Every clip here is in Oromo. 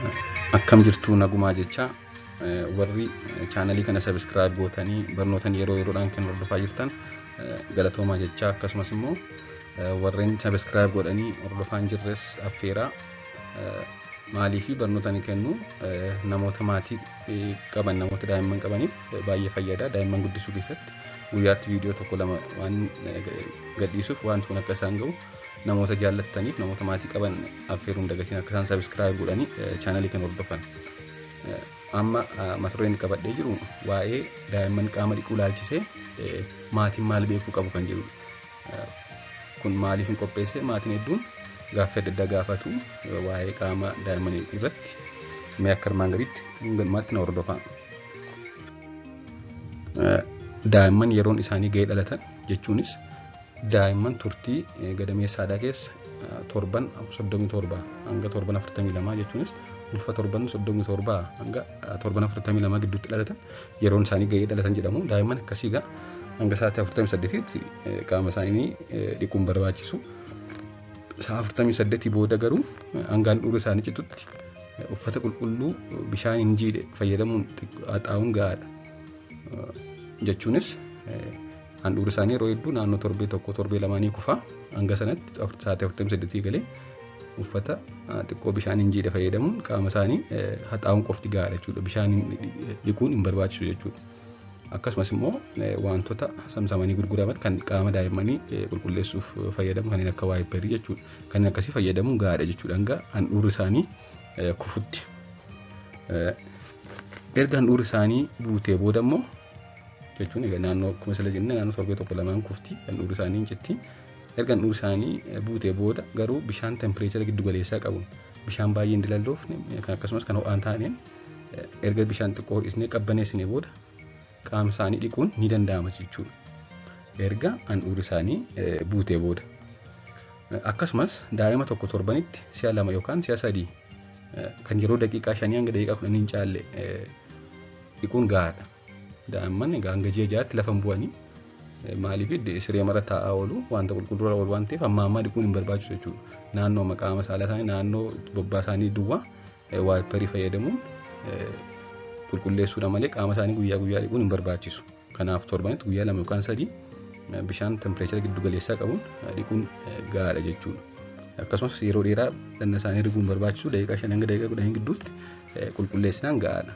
Akkam jirtu nagumaa jecha warri chaanalii kana subscribe gootanii barnootan yeroo yeroodhaan kan hordofaa jirtan galatoomaa jecha, akkasumas immoo warreen subscribe godhanii hordofaa hin jirres affeeraa. Maalii fi barnoota ni kennu namoota maatii qaban, namoota daa'imman qabaniif baay'ee fayyada. Daa'imman guddisuu keessatti guyyaatti viidiyoo tokko lama waan gadhiisuuf, wanti kun akka isaan ga'u namoota jaallattaniif, namoota maatii qaban affeeruun dagatiin akka isaan subscribe godhanii chaanalii kana hordofan. Amma mata dureen qabadhee jiru waa'ee daa'imman qaama dhiquu ilaalchisee maatiin maal beekuu qabu kan jedhudha. Kun maaliif hin qopheesse? Maatiin hedduun gaaffii adda addaa gaafatu waa'ee qaama daa'immanii irratti. Mee akka armaan gadiitti galmaatti na hordofaa. Daa'imman yeroon isaanii ga'ee dhalatan, jechuunis daa'imman turtii gadameessaadhaa keessa torban 37 hanga torban 42, jechuunis ulfa torban 37 hanga torban 42 gidduutti dhalatan, yeroon isaanii ga'ee dhalatan jedhamu. Daa'imman akkasii egaa hanga sa'aatii 48tti qaama isaanii dhiquun barbaachisu. Sa'a 48 booda garuu hanga handhuura isaanii citutti uffata qulqulluu bishaan hin jiidhe fayyadamuun haxaa'uun gahaadha. Jechuunis handhuurri isaanii yeroo hedduu naannoo torbee tokko torbee lamaanii kufa. Hanga sanatti sa'aatii 48 galee uffata xiqqoo bishaan hin jiidhe fayyadamuun qaama isaanii haxaa'uun qofti gahaadha jechuudha. Bishaan dhiquun hin barbaachisu jechuudha. Akkasumas immoo wantoota samsamanii gurguraman kan qaama daa'immanii qulqulleessuuf fayyadamu, kanneen akka wiperii jechuudha. Kanneen akkasii fayyadamuun gahaadha jechuudha hanga handhuurri isaanii kufutti. Erga handhuurri isaanii buutee booda immoo, jechuun egaa naannoo akkuma sila jenne naannoo torbee tokko lamaan kufti, handhuurri isaanii hin citti. Erga handhuurri isaanii buutee booda garuu bishaan temperature giddu galeessaa qabuun, bishaan baay'ee hin dilalloofne kan akkasumas kan ho'aan taaneen, erga bishaan xiqqoo ho'isnee qabbaneessine booda qaama isaanii dhiquun ni danda'ama jechuudha. Erga handhuurri isaanii buutee booda. Akkasumas daa'ima tokko torbanitti si'a lama yookaan si'a sadii kan yeroo daqiiqaa 5 hanga daqiiqaa 10 hin caalle dhiquun gahaadha. Daa'imman egaa hanga ji'a 6tti lafa hin bu'anii, maaliif siree mara taa'aa oolu, wanta qulqulluurra oolu waan ta'eef amma ammaa dhiquun hin barbaachisu jechuudha. Naannoo qaama saalaa isaanii, naannoo bobbaa isaanii duwwaa wiperii fayyadamuun qulqulleessuudha malee qaama isaanii guyyaa guyyaa dhiquun hin barbaachisu. Kanaaf torbanitti guyyaa lama yookaan sadii bishaan temperature giddu galeessaa qabuun dhiquun gahaadha jechuudha. Akkasumas yeroo dheeraa dhagna isaanii riguun barbaachisu, daqiiqaa 5 hanga daqiiqaa 10 gidduutti qulqulleessinaan gahaadha.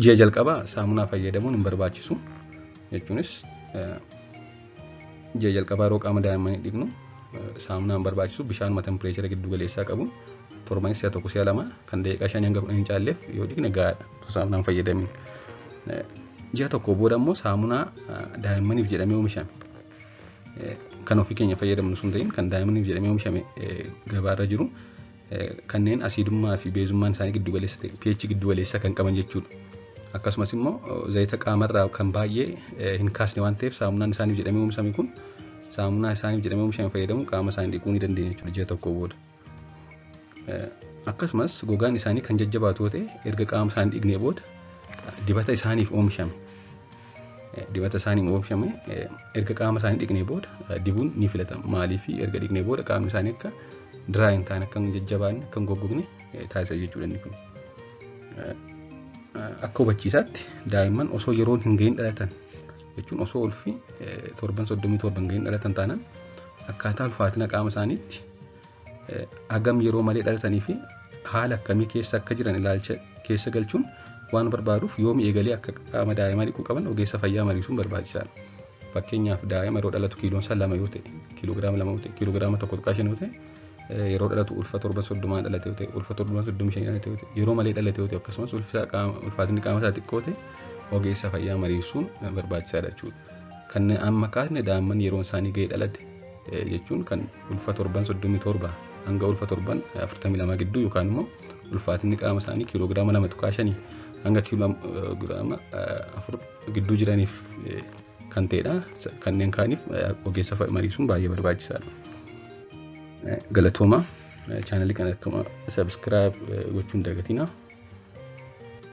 Ji'a jalqabaa saamunaa fayyadamuun hin barbaachisu. Jechuunis ji'a jalqabaa yeroo qaama daa'immanii dhiqnu saamunaa hin barbaachisu. Bishaanuma temperature giddu galeessaa qabuun torbanis si'a tokko si'a lama kan daqiiqaa 5 hanga 10 hin caalleef yoo dhiqne gahaadha. Saamunaan fayyadamin. Ji'a tokko booda immoo saamunaa daa'immaniif jedhamee oomishame, kan ofii keenya fayyadamnu sun ta'in, kan daa'immaniif jedhamee oomishame gabaarra jiru, kanneen asiidummaa fi beezummaan isaanii giddu galeessa ta'e, pH giddu galeessaa kan qaban jechuudha. Akkasumas immoo zayita qaamarraa kan baay'ee hin kaasne waan ta'eef, saamunaan isaaniif jedhamee oomishame kun, saamunaa isaaniif jedhamee oomishame fayyadamuun qaama isaanii dhiquu ni dandeenya jechuudha ji'a tokko booda. Akkasumas gogaan isaanii kan jajjabaatu yoo ta'e, erga qaama isaanii dhiqnee booda dibata isaaniif oomishame, dibata isaaniif oomishame erga qaama isaanii dhiqnee booda dibuun ni filatama. Maaliif? Erga dhiqnee booda qaamni isaanii akka dry hin taane, akka hin jajjabaanne, akka hin goggogne taasisa jechuudha inni kun. Akka hubachiisaatti daa'imman osoo yeroon hin gahin dhalatan, jechuun osoo ulfi torban 37 hin gahin dhalatan taanaan, akkaataa ulfaatina qaama isaaniitti hagam yeroo malee dhalatanii fi haala akkamii keessa akka jiran ilaalcha keessa galchuun waan barbaaduuf, yoomi eegalee akka qaama daa'imaa dhiquu qaban ogeessa fayyaa mariisuun barbaachisaadha. Fakkeenyaaf daa'ima yeroo dhalatu kiiloon isaa 2 yoo ta'e, kiiloogiraama 2 yoo ta'e, kiiloogiraama 1.5 yoo ta'e, yeroo dhalatu ulfa torban 30n dhalate yoo ta'e, ulfa torban 35 dhalate yoo ta'e, yeroo malee dhalate yoo ta'e, akkasumas ulfaatinni qaama isaa xiqqoo ta'e, ogeessa fayyaa mariisuun barbaachisaadha jechuudha. Kan amma kaasne daa'imman yeroon isaanii ga'ee dhalate jechuun kan ulfa torban 37 hanga ulfa torban 42 gidduu yookaan immoo ulfaatinni qaama isaanii kiiloogiraama 2.5 hanga kiiloogiraama 4 gidduu jiraniif kan ta'edha. Kanneen kaaniif ogeessa mariisuun baay'ee barbaachisaadha. Galatooma, chaanalii kana akkuma subscribe gochuun dagatina.